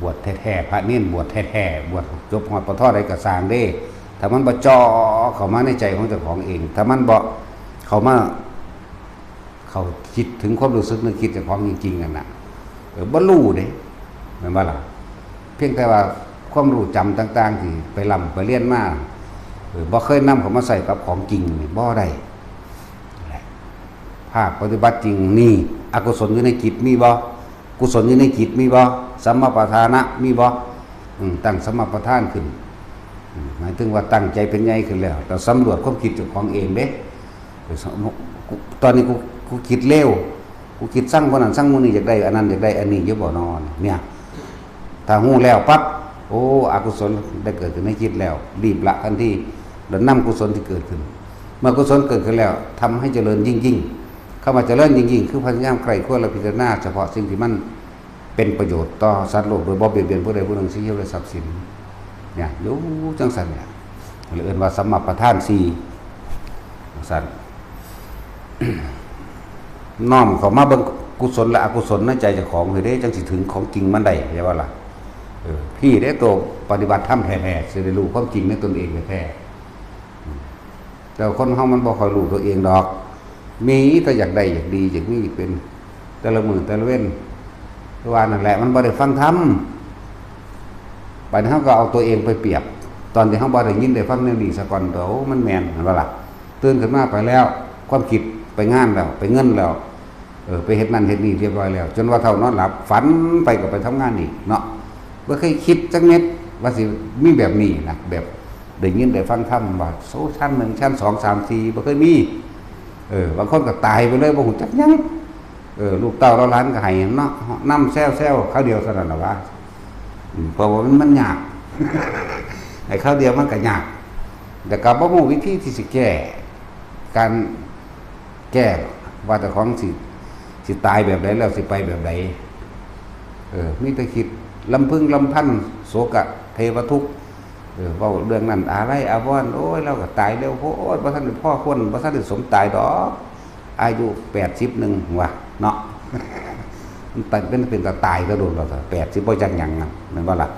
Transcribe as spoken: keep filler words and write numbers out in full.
บวชแท้ๆ พระเณรบวชแท้ๆ บวชจบฮอด ป.ถ. ใดก็ซ่างเด้ ถ้ามันบ่จ่อเข้ามาในใจของเจ้าของเอง ถ้ามันบ่เข้ามา เข้าคิดถึงความรู้สึกนึกคิดเจ้าของจริงๆ นั่นน่ะ เออ บ่รู้เด้ แม่นบ่ล่ะ? เพียงแต่ว่าความรู้จำต่างๆ ที่ไปร่ำไปเรียนมา เออ บ่เคยนำเข้ามาใช้กับของจริงนี่บ่ได้ ภาคปฏิบัติจริงนี่ อกุศลอยู่ในจิตมีบ่? กุศลอยู่ในจิตมีบ่? สัมมาปทานะมีบ่? อืม ตั้งสัมมาปทานขึ้น อืม หมายถึงว่าตั้งใจเป็นใหญ่ขึ้นแล้ว แต่สำรวจความคิดเจ้าของเองเด้ เออ สมมุติ กู ตอนนี้กู กูคิดเลว กูคิดซังคนนั้นซังคนนี้ อยากได้อันนั้น อยากได้อันนี้อยู่บ่นอน เนี่ย ถ้าฮู้แล้วปั๊บ โอ้ อกุศลได้เกิดขึ้นในจิตแล้ว รีบละทันที แล้วนำกุศลที่เกิดขึ้น เมื่อกุศลเกิดขึ้นแล้ว ทำให้เจริญยิ่งๆ คำว่าเจริญยิ่งๆ คือพยายามใคร่ครวญและพิจารณาเฉพาะสิ่งที่มันเป็นประโยชน์ต่อสัตว์โลก โดยบ่เบียดเบียนผู้ใดผู้หนึ่ง ชีวิตและทรัพย์สิน เนี่ย อยู่จังซั่นเนี่ย เรียกว่าสัมมาปทานสี่ จังซั่น น้อมเข้ามาเบิ่งกุศลและอกุศลในใจเจ้าของให้เด้ จังสิถึงของจริงมันได้ ใช่บ่ล่ะ? เออ พี่เด้ ตัวปฏิบัติธรรมแท้ๆ สิได้รู้ความจริงในตนเองแท้ๆ อืม แต่คนเฮามันบ่ค่อยรู้ตัวเองดอก มีแต่อยากได้อยากดี อยากมีอยากเป็น แต่ละมื้อแต่ละเว็น คือว่านั่นแหละ มันบ่ได้ฟังธรรม บัดนี้เฮาก็เอาตัวเองไปเปรียบ ตอนที่เฮาบ่ได้ยินได้ฟังแนวนี้ซะก่อน โอ้ มันแม่น แม่นบ่ล่ะ? ตื่นขึ้นมาไปแล้ว ความคิดไปงานแล้ว ไปเงินแล้ว เออ ไปเฮ็ดนั่นเฮ็ดนี่เรียบร้อยแล้ว จนว่าเฒ่านอนหลับ ฝันไปก็ไปทำงานอีกเนาะ บ่เคยคิดจักเม็ดว่าสิมีแบบนี้นะ แบบได้ยินได้ฟังธรรมว่า โอ้ ชั้นหนึ่ง ชั้นสอง สาม สี่ บ่เคยมี เออ บางคนก็ตายไปเลย บ่ฮู้จักหยัง เออ ลูกเต้าเหล่าหลานก็ให้เนาะ นำแซวๆ คราวเดียวเท่านั้นล่ะวะ อืม เพราะว่ามัน มันยาก ไอ้คราวเดียวมันก็ยาก แต่ก็บ่ฮู้วิธีที่สิแก้ การแก้ว่าเจ้าของสิ สิตายแบบใดแล้วสิไปแบบใด เออ มีแต่คิดลำพึงลำพัน โศกะเทวทุกข์ เออ เว้าเรื่องนั้นอาลัยอาวรณ์ โอ้ย เราก็ตายเร็วโพด บ่ทันได้พอควร บ่ทันได้สมตายดอก อายุแปดสิบหนึ่งว่าเนาะ มันเป็น เป็นตาตายก็โดนแล้ว แปดสิบ บ่จักหยังนะ แม่นบ่ล่ะ?